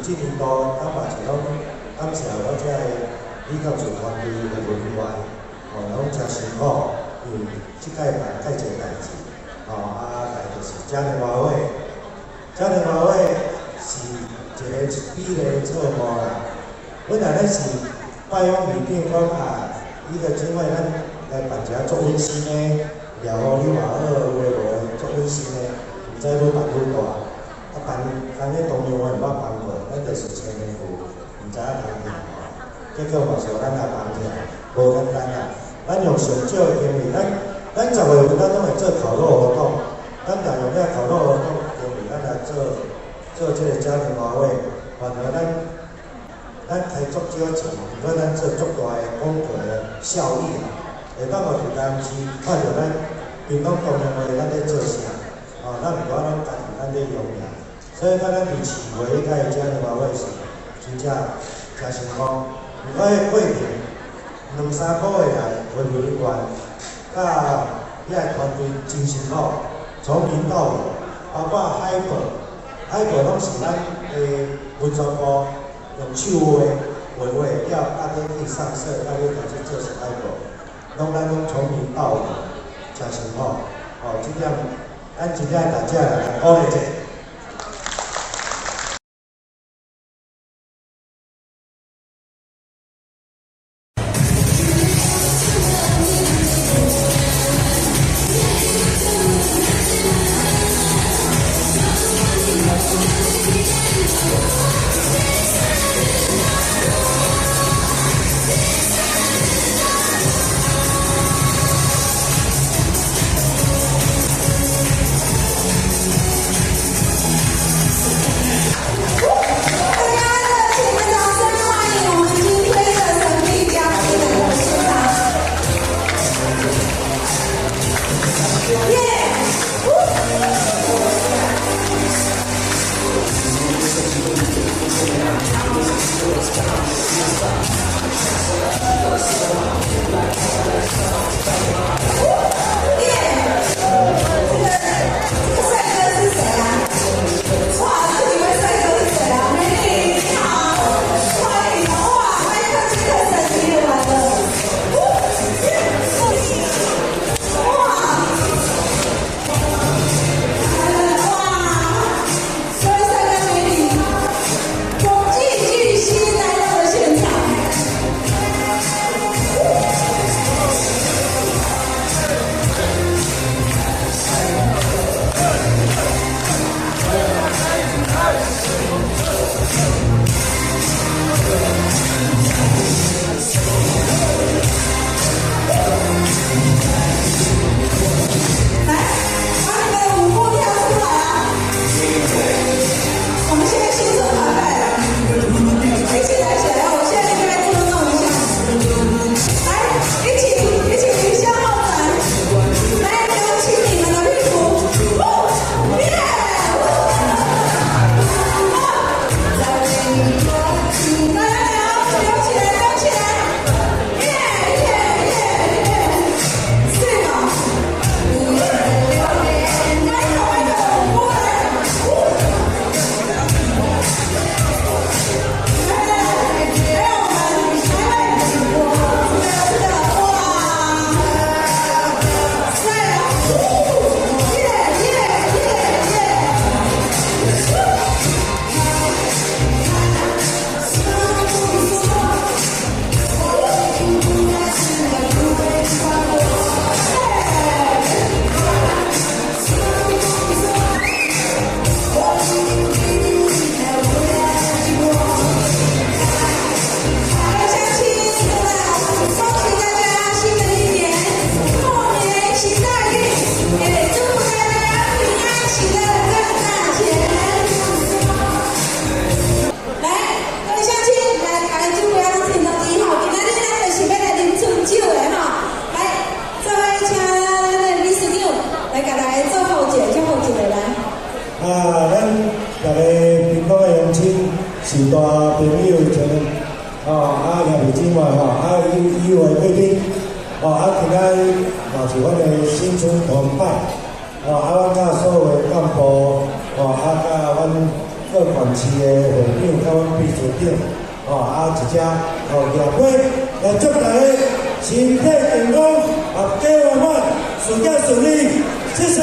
知名度，咱嘛是攏感謝我遮的李教授團隊的人員，吼，攏誠辛苦，因為這擺辦蓋濟代誌，吼，啊，來就是嘉年華會，嘉年華會是一個美麗的錯誤啦。本來咱是拜訪里長講啊，伊個機會咱來辦一下足溫馨的，掠雨你嘛好，有的無的足溫馨的，毋知愈辦愈大。啊，辦咱咧當年我毋捌辦過，咱就是青年部，毋知影通去吼。結果嘛是予咱來辦起來，無簡單啦。咱用上少的經費，咱10月份咱攏會做烤肉活動，咱若用遐烤肉活動經費，咱來做做這個嘉年華會，反而咱開足少錢，毋過咱做足大的廣告的效益啦，會當予台南市看著咱屏東中央會咱咧做啥，吼，咱毋過攏家己咱咧用爾。所以講，咱佇市會彼個嘉年華會是真正誠成功。毋過彼過程兩三個月來，維護人員佮遐個團隊真辛苦，從零到有，包括海報，海報攏是咱的文傳部用手畫畫畫了，啊，再去上色，啊，閣開始做成海報，攏咱攏從零到有，誠辛苦。哦，這點咱真正大家來鼓勵者。啊，咱逐个屏東的鄉親是大朋友像吼，啊兄弟姊妹吼，啊友友的貴賓，吼啊今仔嘛是阮的新春團拜，吼啊阮佮所有的幹部，吼啊佮阮各縣市的會長佮阮秘書長，吼啊一隻吼舉杯來祝大家身體健康，闔家圓滿，事業順利，謝謝。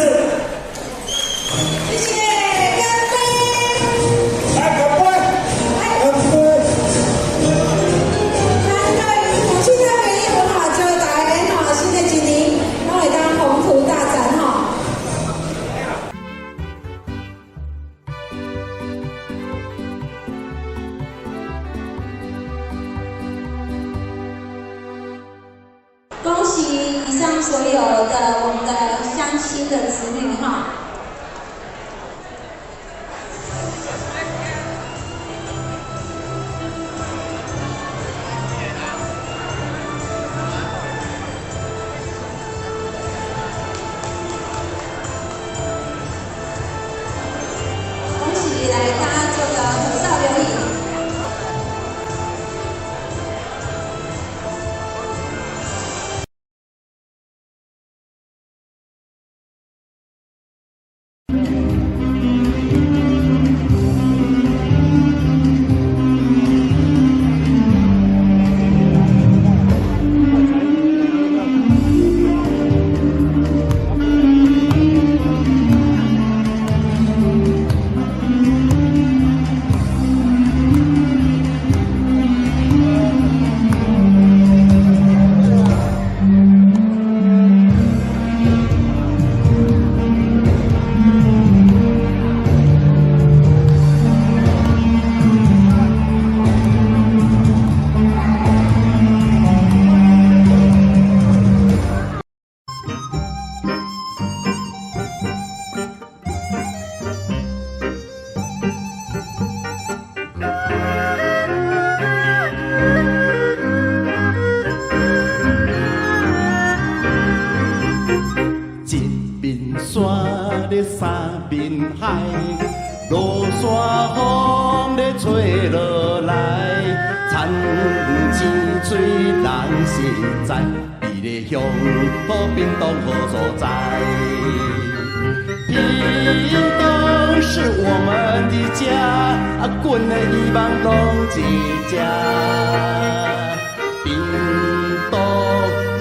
謝謝，乾杯！來乾杯！乾杯！咱各位鄉親朋友吼，祝大家吼新的一年攏會當鴻圖大展吼。恭喜以上所有的我們的鄉親的子女哈。恭喜，來大家做個合照留影。一面山咧三面海，落山風咧吹落來，田青水人實在，美麗鄉土屏東好所在。屏東是我們的家，啊，阮的希望攏一家。屏東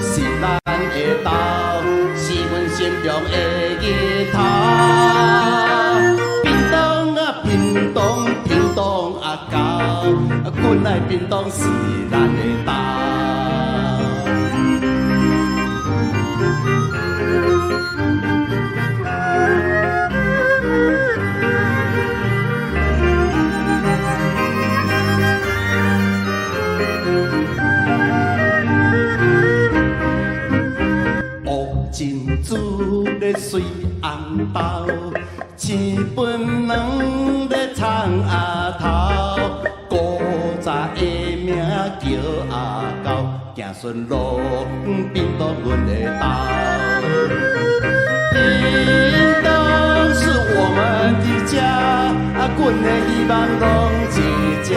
是咱的島，是阮心中的日頭。屏東啊，屏東，屏東啊厚，阮愛屏東是咱的島。烏珍珠咧水紅豆，青粉卵咧葱仔頭，古早的名叫阿狗，行順路屏東阮的島。屏東是我們的家，啊，阮的希望攏一家。